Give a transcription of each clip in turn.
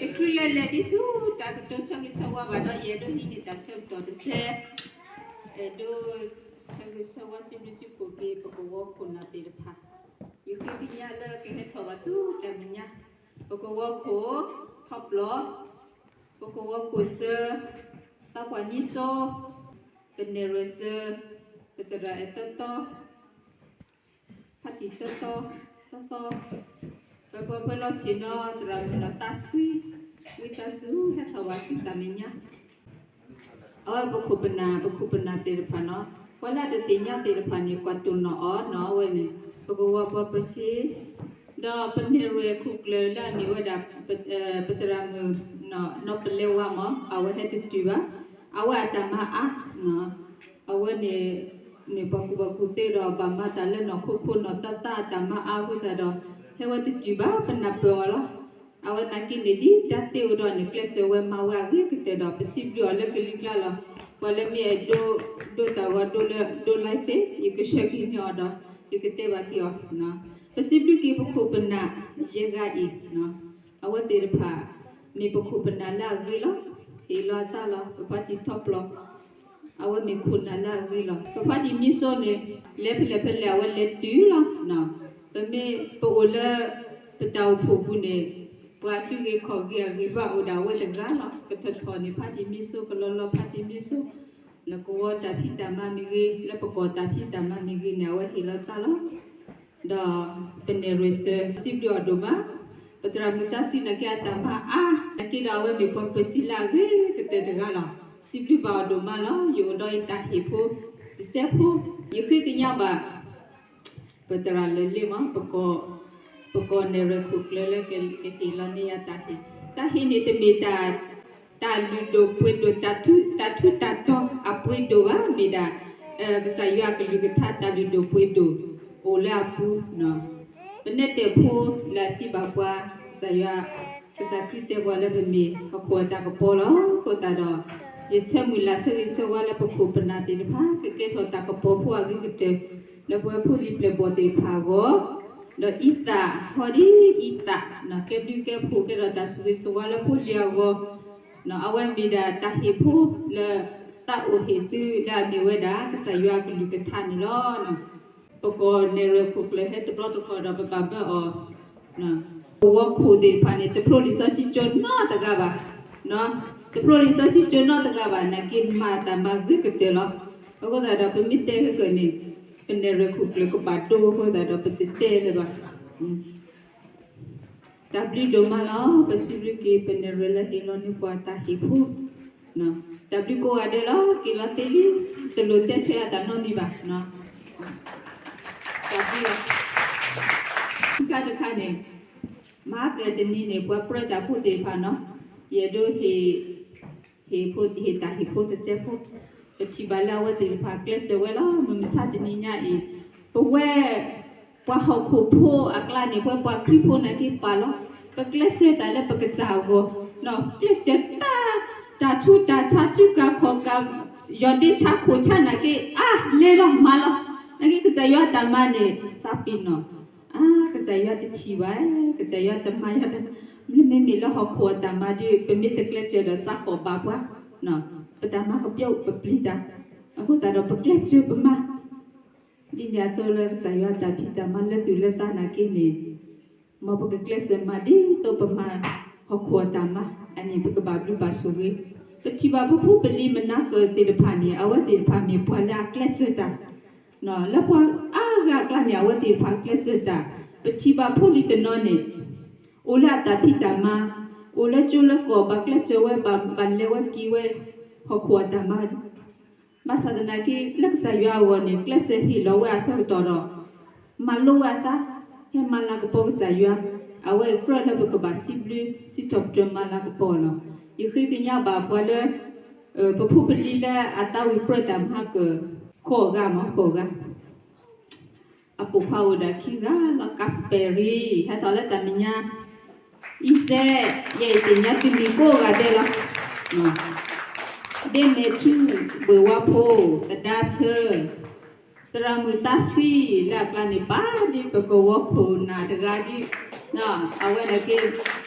တချုးလၢလဲၤဒ်ဆူတၢ်ကတိၤဆၢဂ့ၤဆၢဝါဘၣ်ဒီး ယအဲၣ်ဒိးဟံးန့ၢ်တၢ်ဆၢကတီၢ်တစဲး, အဲၣ်ဒိးဆၢဂ့ၤဆၢဝါစံးဘျုးစံးဖှိၣ်က့ၤပကဝီၤခိၣ်နၢ်သ့ၣ်တဖၣ်, ယဃ့ကညးလၢကဟဲထီၣ်ဘၣ်ဆူတၢ်မဲာ်ညါ, ပကဝီၤခိၣ်ထီၣ်ပျီၢ်, ပကဝီၤခိၣ်စၢၤ, ပှၤကွၢ်မံစိ, ပနဲၣ်ရွဲၣ်စၢၤ, ပသရၣ်အဲၣ်တီတီ, ဖါတံၢ်တီတီ, တီတီ, ပပှၤဖဲလီၤဆ့ၣ်နီၤ သရၣ်မုၣ်နီၢ်သးဆှံ, ဝံသးစူၤဟဲထီၣ်ဘၣ်ဆူတၢ်မဲာ်ညါ, အဝဲပခိၣ်ပနၢ် ပခိၣ်ပနၢ်သ့ၣ်တဖၣ်နီၤ, ပှၤလၢတသ့ၣ်ညါသ့ၣ်တဖၣ်န့ၣ် ကွၢ်တိၢ်နီၣ်အီၤနီၤ, အဝဲန့ၣ် ပကဝီၤပှၤပၢၤစ့, ဒီးပနဲၣ်ရွဲၣ်ခိၣ်ကျၢၢ်လၢအမ့ၢ်ဝဲဒၣ် ပသရၣ်မုၣ် နီၢ်ပလဲဝါမး အဝဲဟဲတတုၤဘၣ်, အဝဲအတၢ်မၤအါ, အဝဲန့ၣ် န့ၣ်ပှၤကူၣ်ဘၣ်ကူၣ်သ့ဒီး ဘၣ်မၤတၢ်လၢနီၢ်ခိခိ နီၢ်သးသးအတၢ်မၤအါအဃိသတးဒီး ဟဲဝဲတတုၤဘၣ် ပနၢ်ပၢၢ်အီၤလီၤ. အဝဲနာ်က့န့ၣ် ဒ်တၢ်သ့အိၣ်ဒီးန့ၣ် ကျဲးစၢးဝဲမၤဝဲအဂ့ၤကတၢၢ်ဒီး ပစံးဘျုးအီၤလၢကလံၤကျါလီၤ. ပှၤလၢမ့ၢ်အဲၣ်ဒိး ဒိတၢ်ဂီၤဒိလၢ ဒိလါသ့ ယကဆှၢက့ၤန့ၢ်အီၤဒီး ယကတဲဘၣ်က့ၤအီၤ, ပစံးဘျုးက့ၤပခိၣ်ပနၢ် ယဲၢ်ဂၤအံၤ အဝဲသ့ၣ်တဖၣ် မ့ၢ်ပခိၣ်ပနၢ်လၢအဂ့ၤလီၤ. ဟ့ၣ်လီၤအသးလီၤ ပဖါတံၢ်ထီၣ်ပျီၢ်, အဝဲမ့ၢ်ခိၣ်နၢ်လၢအဂ့ၤလီၤ. ပဖါတံၢ်မံစိန့ၣ် လဲၤဖဲလဲၣ်ဖဲလဲၣ် အဝဲလဲၤတုၤလီၤ. ပမ့ၢ်ပအိၣ်လၢ ပတၢ်အိၣ်ဖှိၣ်ပူၤန့ၣ် ပှၤစုဂ့ၤခီၣ်ဂ့ၤအဂ့ၤဘၣ်အိၣ်ဒၣ်ဝဲတဂၤလီၤ. ကထီၣ်ထီၣ်န့ၣ် ဖါတံၢ်မံစိ ကလီလီဖါတံၢ်မံစိ လၢကဝီၤတၢ်ဖံးတၢ်မၤမ့ၢ်ဂ့ၤ လၢပကီၢ်တၢ်ဖံးတၢ်မၤမ့ၢ်ဂ့ၤန့ၣ် အဝဲဟ့ၣ်လီၤသးလီၤ. ဒီးပနဲၣ်ရွဲၣ်စၢၤ စံးဘျုးအီၤဒိၣ်မး, ပသရၣ်မုၣ်သးဆှံနာ်က့အတၢ်မၤအါ, နာ်က့ဒီးအဝဲမ့ၢ်ပှၤပၢၤစ့လၢအဂ့ၤကတၢၢ်တဂၤလီၤ. စံးဘျုးဘၣ်အီၤဒိၣ်မးလီၤ. ယအိၣ်ဒီးယတၢ်ဟ့ၣ်ဖိ တစဲးဖိ, ယဃ့ကညးဘၣ် ပသရၣ်လၢာ်လ့မး ပကီၢ်နဲၣ်ရွဲၣ်ခိၣ်ကျၢၢ်လၢကဟ့ၣ်လီၤန့ၢ်ယၤတၢ်ဟ့ၣ်, တၢ်ဟ့ၣ်န့ၣ်တမ့ၢ်တၢ် တၢ်လုၢ်ဒိၣ်ပှ့ၤဒိၣ် တၢ်ထူးတၢ်တီၤအပှ့ၤဒိၣ်ဘၣ်, မ့ၢ်ဒၣ် ကစၢ်ယွၤအကလုၢ်ကထါတၢ်လုၢ်ဒိၣ်ပှ့ၤဒိၣ် အိၣ်လၢအပူၤ, ပနဲတဲာ်ဖိလၢအစံးဘၣ်ပှၤ ကစၢ်ယွၤ ကစၢ်ခရံာ်တဲပှၤလၢပမ့ၢ်ဟီၣ်ခိၣ်အတၢ်ကပီၤလီၤ. အဃိသတးဒီး ယဆၢမုၢ်လၢ်ဆၢဂ့ၤဆၢဝါလၢပခိၣ်ပနၢ်သ့ၣ်တဖၣ် ကကဲထီၣ်တၢ်ကပီၤဖိအဂ့ၤကတၢၢ် လၢပဝဲဖိလံၤပျဲၢ်ဘီၣ်သ့ၣ်တဖၣ်အဂီၢ်, ဒီးအံသၣ်ဟီဒ်အံသၣ် ကဲဘျုးကဲဖှိၣ်ကဲထီၣ်တၢ်ဆိၣ်ဂ့ၤဆိၣ်ဝါလၢဖိလံၤအဂီၢ်, အဝဲမ့ၢ်ဒၣ်တၢ်ဟ့ၣ်ဖိလၢ သးအိၣ်ဟ့ၣ်သုလၢအမ့ၢ်ဝဲဒၣ် ကစၢ်ယွၤအကလုၢ်ကထါန့ၣ်လီၤ. ပကီၢ်နဲၣ်ရွဲၣ်ခိၣ်ကျၢၢ်ဟဲတဘျီတခီၣ်ဒီး ပဘၣ်မၢအီၤ ပဝီခိၣ်သ့ၣ်တဖၣ်န့ၣ် တဖျိလံာ်စီဆှံကၠိနီတဂၤဘၣ်, တဖျိလံာ်စီဆှံကၠိနီတဂၤဘၣ် နာ်က့မၤတၢ်မၤဂ့ၤကတၢၢ်လီၤ. အဃိသတးဒီး ပမ့ၢ်တဲဃၢၤန့ၣ် ပနဲၣ်ရွဲၣ်ခိၣ်ကျၢၢ်ကဘၣ်ဒိအဃိသတးဒီး ပတတဲလၢၤဘၣ်. တၢ်ဘျုးဒိၣ်မးလီၤ. ပစံးဘျုးက့ၤ ပနဲၣ်ရွဲၣ်လၢဟ့ၣ်လီၤန့ၢ်ပှၤတၢ်ဟ့ၣ်ဖိ, တၢ်ဘျုးကိးဂၤဒဲးလီၤ. က့ၤလီၤသ့လံ, တလိၣ်တဲဆၢယၤတၢ်နီတမံၤဘၣ်. တၢ်ဘျုးလီၤ. ခံခါတခါန့ၣ် မဟါကတနံၤန့ၣ် ပှၤပြၢတၢ်ဖိသ့ၣ်တဖၣ်နီၤ, ယအဲၣ်ဒိးဟ့ၣ် ဟ့ၣ်ဖိ ဟ့ၣ်တၢ်ဟ့ၣ်ဖိတစဲးဖိ, ပထံၣ်ဘၣ်လၢအဝဲသ့ၣ်တဖၣ်ကျဲးစၢးဝဲလီၤ. မုၢ်မဆါတနံၤညါအံၤ ပဝဲ ပှၤဟီၣ်ခိၣ်ဖိအကျါန့ၣ် ပဝဲပှၤခရံာ်ဖိနာ်က့ပာ်လီၤ. ပကျဲးစၢးတၢ်လၢပကစၢ်အဂီၢ်, ကျဲးစၢးတၢ် တၢ်ဆူးတၢ်ဆါ စုကၢ်ခီၣ်ကၢ် ယီၢ်ဒ့ဆါခိၣ်ဆါနာ်က့ အါ လဲၤလီၤမၤလီၤ. နာ်က့ကစၢ်ယွၤအတၢ်မၤန့ၣ် သးပ့ၤနီၣ် အါ ကစၢ်ယွၤတထံၣ်ဘၣ်, ကစၢ်ယွၤတမၤယွၤတမၤ, မ့မ့ၢ်လၢဟီၣ်ခိၣ်အတၢ်မၤဒီး ပမ့ၢ်တကျဲးစၢးဒီးစးကီၢ်ဘၣ်ပှၤ, ပတၢ်မၤကပျိပပျံၤတၢ်, အဃိသတးဒီးပကျဲးစၢးပမၤ, ဒ်န့ၣ်အသိးလၢကစၢ်ယွၤအတၢ်ဖံးတၢ်မၤလၢသူၣ်လၢသးနာ်က့န့ၣ်, မ်ပကကျဲးစၢးမၤဒ်သိးပမၤဟီၣ်ခိၣ်အတၢ်မၤ, အန့ၣ်ပကဘၣ်ဘျုးဘၣ်ဆိၣ်ဂ့ၤ, ပထံၣ်ဘၣ်ပဖိပလံၤမနၤကၢၣ်သ့ၣ်တဖၣ်န့ၣ် အဝဲသ့ၣ်တဖၣ်မ့ၢ်ပှၤလၢအကျဲးစၢးတၢ် လၢပှၤအါဂၤအကျါန့ၣ် အဝဲသ့ၣ်တဖၣ်ကျဲးစၢးတၢ်, ပထံၣ်ဘၣ်ဖိလံၤတနီၤန့ၣ် အိၣ်လၢအတၢ်ဖံးတၢ်မၤ, အိၣ်လၢကၠိလၢကီၢ် ဘၣ်ကျဲးစၢးဝဲ ဘၣ်လဲၤဝဲက့ၤဝဲ ဟီၣ်ခိၣ်အတၢ်မၤ, ဘၣ်ဆၣ်သနာ်က့ လၢကစၢ်ယွၤအဂီၢ်န့ၣ် ကျဲးစၢးဟ့ၣ်လီၤဝဲအဆၢကတီၢ်ဒီး မၤလိဝဲအသး, ဟဲမၤလၤကပီၤကစၢ်ယွၤ, အဝဲအံၤကြၢးလၢပကဘၣ်စံးဘျုး စံးထီၣ်ပတြၢၤမၤလၤကပီၤလီၤ. ယဃ့ကညးဘၣ်ပှၤလၢ ပဖိပလံၤလၢအသးဝံၣ်ပြၢတၢ်မၤကၢၢ် ဃိးဂၤမး ဃိးဂၤ အပိာ်ခွါအိၣ်ဒၣ်ခံဂၤလီၤ. ကးစပယ်ရံ ဟဲထီၣ်လၢတၢ်မဲာ်ညါ, အံၤစဲး ယဲအံၤသ့ၣ်ညါသုမံၤကိးဂၤဒဲးလီၤ. ဒ့မဲာ်ထူ ဘှ့ၣ်ဝါဖိ, သဒါဆၢ, သရၣ်မုၣ်သးဆှံ လၢအကျါန့ၣ် ပာ်ဒ်ပကဝီၤခိၣ်နၢ်တဂၤဒ် အဝဲဒၣ်က့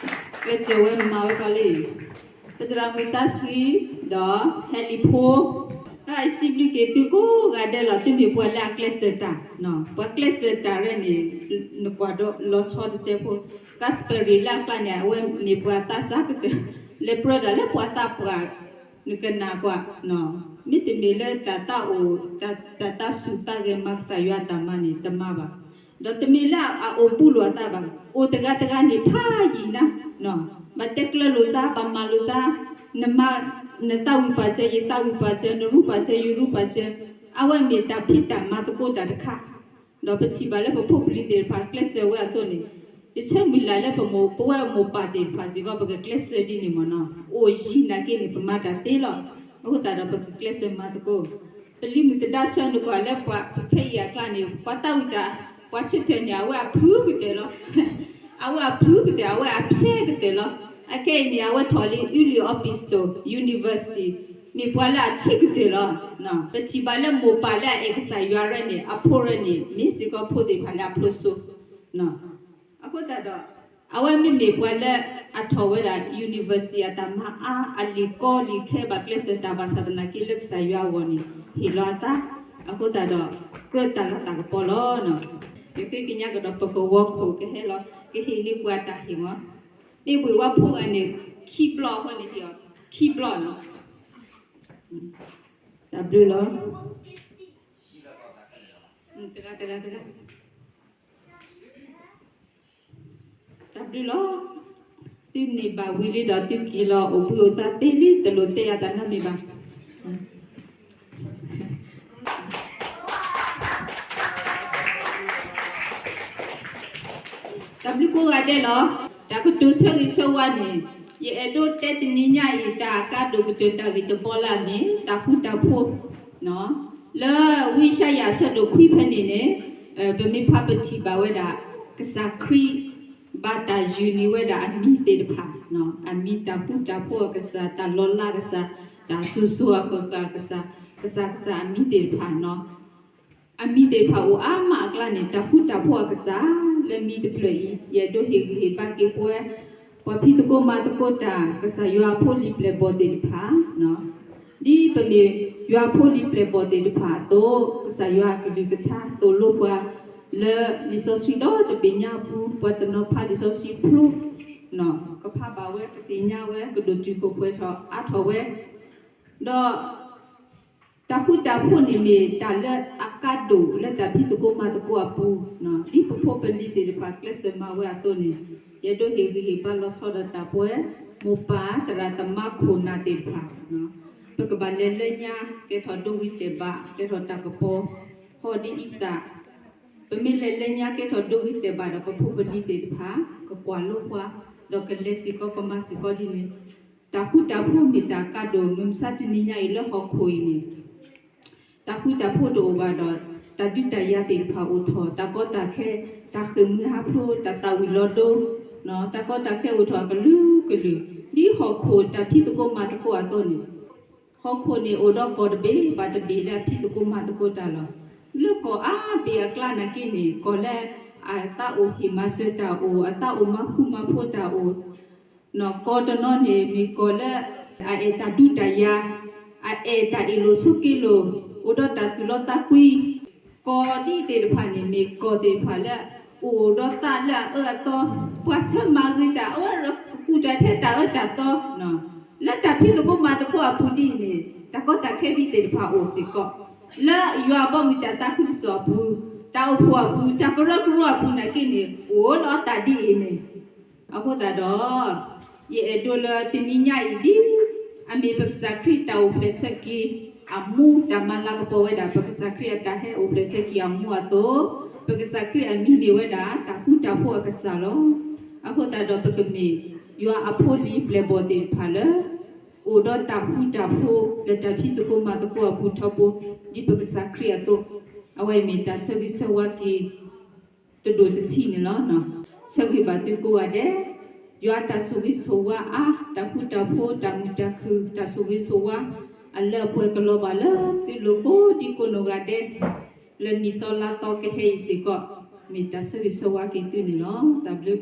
ကျဲးစၢးဝဲမၤဝဲကီလံ, ပသရၣ်မုၣ်သးဆှံ, ဒီးဟဲလံဖိ, တၢ်အံၤစံးဘျုးက့ၤသုကိးဂၤဒဲးလီၤ. သုမ့ၢ်ပှၤလၢအကျဲးစၢးတၢ်, ပှၤကျဲးစၢးတၢ်ရဲၣ်န့ၣ်, နကွၢ်ဒီးလီၤဆီတကဲဖိ, ကါစပၢၤရံၤလၢအကျါန့ၣ် အဝဲမ့ၢ်ပှၤသးစၢ်ကတၢၢ်, လဲၤပြၢတၢ်လၢပှၤသးပှၢ်, နကနၣ်ကွၢ်, မ့တမ့ၢ်လၢတၢ်သးအိၣ်, တၢ်သးစူၤသးဂဲၤမၤကစၢ်ယွၤအတၢ်မၤန့ၣ် တမၤဘၣ်. ဒီးတမ့ၢ်လၢအအိၣ်ဘူးလိာ်အသးဘၣ်, အိၣ်တဂၤတဂၤန့ၣ်ဖးယံာ်နၤ, ဘၣ်တဲကျၢၤလိာ်သး, ဘၣ်မၤလိာ်သး, နမၤ, နသးဝံၣ်ပာ်စၢၤ, ယသးဝံၣ်ပာ်စၢၤ, နရူၢ်ပာ်စၢၤ, ယရူၢ်ပာ်စၢၤ, အဝဲမ့ၢ်တၢ်ဖံးတၢ်မၤသကိးတၢ်တခါ, ဒီးပထံၣ်ဘၣ်လၢပဖိပလံၤသ့ၣ်တဖၣ်ကျဲးစၢးဝဲအသိးန့ၣ်, ယဆၢမုၢ်လၢ်လၢပမိၢ်, ပဝဲမိၢ်ပၢ်သ့ၣ်တဖၣ်စ့ၢ်ကီး ပကကျဲးစၢးဒ်န့ၣ်မ့ၢ်နီၤ, အိၣ်ယံၤနာ်က့န့ၣ် ပမၤတၢ်သ့လီၤ. အဃိသတးဒီးပကကျဲးစၢးမၤသကိး, ပလံၤမုၣ်သဒါဆၢနကွၢ်လၢပှၤဖဲအံၤအကျါန့ၣ် ပှၤသးဝံၣ်တၢ်, ပှၤဆၢထၢၣ်န့ၣ် အဝဲအဖုကတၢၢ်လီၤ. အဝဲအဖုကတၢၢ်, အဝဲအဖျဲကတၢၢ်လီၤ. အခဲအံၤန့ၣ် အဝဲထီၣ်လံ Uliampista University, မ့ၢ်ပှၤလၢအဆံးကတၢၢ်လီၤ. ပထံၣ်ဘၣ်လၢမိၢ်ပၢ်လၢအအဲၣ်ကစၢ်ယွၤရဲၣ်န့ၣ် အဖိရဲၣ်န့ၣ် မ့ၢ်စ့ၢ်ကီးဖိသ့ၣ်တဖၣ်လၢအဖျိစိ, အဃိသတးဒီး အဝဲမ့မ့ၢ်ပှၤလၢအထီၣ်ဝဲဒၣ် university အတၢ်မၤအါ, အလံာ်ကီလံာ်ခဲဘၣ်ကျဲးစၢးတၢ်ဘၣ်ဆၣ်သနာ်က့ လၢကစၢ်ယွၤအဂီၢ်န့ၣ် ဟ့ၣ်လီၤအသး, အဃိသတးဒီး ကြၢးတၢ်လၤတၢ်ကပီၤလီၤ. ယဃ့ကညးကဒီးပကဝီၤခိၣ်ကဟဲလီၤ ကဟ့ၣ်န့ၢ်ပှၤတၢ်ဟ့ၣ်မး, မ့ၢ်ဘှံးဝဲဖိဂၤန့ၣ် ခံဘျီအဃိန့ၣ် ဟ့ၣ်အီၤခံဘျီနီၤ. တၢ်ဘျုးလီၤ. တၢ်ဘျုးလီၤ. သုန့ၢ်ဘၣ်ဝံၤလံဒီး သုက့ၤလီၤအိၣ်ဘှံးအိၣ်သါသ့လံ, တလိၣ်တဲအတၢ်နီတမံၤဘၣ်. တၢ်ဘျုးကိးဂၤဒဲးလီၤ. တၢ်ကတိၤဆၢဂ့ၤဆၢဝါန့ၣ်, ယအဲၣ်ဒိးတဲတနံၤညါအံၤ တၢ်အကါဒိၣ်ကတၢၢ်တၢ်ဂ့ၢ်တဘီလၢအမ့ၢ် တၢ်ဃူတၢ်ဖိး လၢဝံယၡါယၤအဆၢဒိၣ်ခွံဖဲန့ၣ်န့ၣ်, ပမ့ၢ်ဖးပထံၣ်ဘၣ်ဝဲဒၣ် ကစၢ်ခရံာ် ဘၣ်တၢ်ယုၢ်န့ၢ်ဝဲဒၣ်အမံၤသ့ၣ်တဖၣ်, အမံၤတၢ်ဃူတၢ်ဖိးအကစၢ်, တၢ်လီၤလးကစၢ်, တၢ်စိၤစိၤအဃၣ်ဃၣ်အကစၢ်, ကစၢ်ကစၢ်အမံၤသ့ၣ်တဖၣ်နီၤ. အမံၤသ့ၣ်တဖၣ်အိၣ်အါမးအကျါန့ၣ် တၢ်ဃူတၢ်ဖိးအကစၢ်, လၢမံၤတဖျၢၣ်အံၤ ယအဲၣ်ဒိးဟ့ၣ်ဂံၢ်ဟ့ၣ်ဘါက့ၤပဝဲ ပှၤဖံးသကိးမၤသကိးတၢ် ကစၢ်ယွၤအဖိလံၤပျဲၢ်ဘီၣ်သ့ၣ်တဖၣ်, ဒ်ပမ့ၢ်ယွၤအဖိလံၤပျဲၢ်ဘီၣ်သ့ၣ်တဖၣ်အသိး, ကစၢ်ယွၤအကလုၢ်ကထါသိၣ်လိပှၤ လၢလံာ်စီဆှံဒီတဘ့ၣ်ညါအပူၤ, ပှၤတနီၤဖးလံာ်စီဆှံဖျိ, ကဖးဘၣ်ဝဲ, ကသ့ၣ်ညါဝဲ, ကဒိၣ်တုာ်ခိၣ်ပှဲၤထီၣ်အါထီၣ်ဝဲ, ဒီး တၢ်ဃူတၢ်ဖိးန့ၣ်မ့ၢ်တၢ်လၢအကါဒိၣ်လၢတၢ်ဖံးသကိးမၤသကိးအပူၤ, ဒ်ပဖိပလံၤသ့ၣ်တဖၣ်ကျဲးစၢးမၤဝဲအသိးန့ၣ်, ယအဲၣ်ဒိးဟ့ၣ်ဂံၢ်ဟ့ၣ်ဘါလီၤဆီဒီးတၢ်ပဝဲ မိၢ်ပၢ်သရၣ်သမါခိၣ်နၢ်သ့ၣ်တဖၣ်, ပကဘၣ်လဲၤလၢညါ ကဲထီၣ်ဒိဂ့ၤတဲာ်ဘၣ်, ကဲထီၣ်တၢ်ကပီၤ, ဟီၣ်ဒ်အံသၣ်, ပမ့ၢ်လဲၤလၢညါကဲထီၣ်ဒိဂ့ၤတဲာ်ဘၣ်ဒီး ပဖိပလံၤသ့ၣ်တဖၣ် ကကွၢ်လိပှၤ, ဒီးကလဲၤစ့ၢ်ကီးကမၤစ့ၢ်ကီးဒ်န့ၣ် တၢ်ဃူတၢ်ဖိးမ့ၢ်တၢ်ကါဒိၣ် မုၢ်မဆါတနံၤညါအံၤလၢဟီၣ်ခိၣ်အံၤန့ၣ်, တၢ်ဃူတၢ်ဖိးတအိၣ်ဘၣ်ဒီး တၢ်ဒုးတၢ်ယၤသ့ၣ်တဖၣ်အိၣ်ထီၣ်, တၢ်ကီတၢ်ခဲ, တၢ်ဃ့ၢ်မှံဟးဖျိး, တၢ်သၣ်ဝံၤလီၤဒိ, တၢ်ကီတၢ်ခဲအိၣ်ထီၣ်အကလုာ်ကလုာ်, ဒ်ဟီၣ်ခိၣ်တၢ်ဖံးသကိးမၤသကိးအသိးန့ၣ်, ဟီၣ်ခိၣ်န့ၣ်အိၣ်ဒီးကီၢ်တဘ့ၣ်ဘၣ်တဘ့ၣ်လၢအဖံးသကိးမၤသကိးတၢ်လီၤ. လၢကီၢ်အါဘ့ၣ်အကျါနာ်က့န့ၣ် ကီၢ်လၢအသးအိၣ်ဟ့ၣ်မၤစၢၤတၢ်အိၣ်, အသးအိၣ်မၤဃူမၤဖိးတၢ်အိၣ်, ကီၢ်တနီၤန့ၣ် မ့ၢ်ကီၢ်လၢအအဲၣ်တၢ်ဒုးတၢ်ယၤ, အအဲၣ်တၢ်အ့ၣ်လိာ်ဆိးက့လိာ်, အိၣ်ဒီးတၢ်သူၣ်လီသးကွံ, ကီၢ်ဒ်သ့ၣ်တဖၣ်န့ၣ် မ့ၢ်ကီၢ်သ့ၣ်တဖၣ်လၢအအိၣ်ဒီးသးလၢအအၢအသီ, ပှၤဆၢမၤဂ့ၤတၢ်, အဝဲကူၣ်တၢ်ထဲတၢ်အၢတၢ်သီ, လၢတၢ်ဖံးသကိးမၤသကိးအပူၤဒ်အံၤန့ၣ် တၢ်ကီတၢ်ခဲဒ်သ့ၣ်တဖၣ်အိၣ်စ့ၢ်ကီး, လၢယွၤအဘီအမုၢ်တၢ်သးခုကစီၣ်အပူၤ, တၢ်အိၣ်ဖှိၣ်အပူၤ, တၢ်ကရၢကရိအပူၤနာ်က့န့ၣ် အိၣ်လီၤအသးဒ်အံၤန့ၣ်, အဃိသတးဒီး ယအဲၣ်ဒိးလၢတနံၤညါအံၤဒ် အမ့ၢ်ပကစၢ်ခရံာ်တၢ်အိၣ်ဖျဲၣ်ဆၢက့ၤအမူ တၢ်မၤလၤကပီၤဝဲဒၣ် ပကစၢ်ခရံာ်အတၢ်ဟဲအိၣ်ဖျဲၣ်ဆၢက့ၤအမူအသိး, ပကစၢ်ခရံာ်အမံၤမ့ၢ်ဝဲဒၣ် တၢ်ဃူတၢ်ဖိးအကစၢ်လီၤ. အဃိသတးဒီးပကမ့ၢ်ယွၤအဖိလံၤပျဲၢ်ဘီၣ်သ့ၣ်တဖၣ်လၢ အိၣ်ဒီးတၢ်ဃူတၢ်ဖိးလၢတၢ်ဖံးသကိးမၤသကိးအပူၤထီဘိ ဒ်ပကစၢ်ခရံာ်အသိး, အဝဲအံၤမ့ၢ်တၢ်ဆၢဂ့ၤဆၢဝါက့ၤ တဒိၣ်တဆံးန့ၣ်လီၤ. ဆၢဂ့ၤဘၣ်သုကိးဂၤဒဲး, ယွၤတၢ်ဆိၣ်ဂ့ၤဆိၣ်ဝါအါ, တၢ်ဃူတၢ်ဖိး, တၢ်မုာ်တၢ်ခုၣ်, တၢ်ဆိၣ်ဂ့ၤဆိၣ်ဝါ အလၢအပှဲၤကလီၤဘၣ်လၢသုလိၤကိးဒံကိးနီၢ်ဂၤဒဲး, လၢနံၣ်သီလါသီကဟဲအံၤစ့ၢ်ကီး, မ့ၢ်တၢ်ဆၢဂ့ၤဆၢဝါက့ၤသုန့ၣ်လီၤ. တၢ်ဘျုး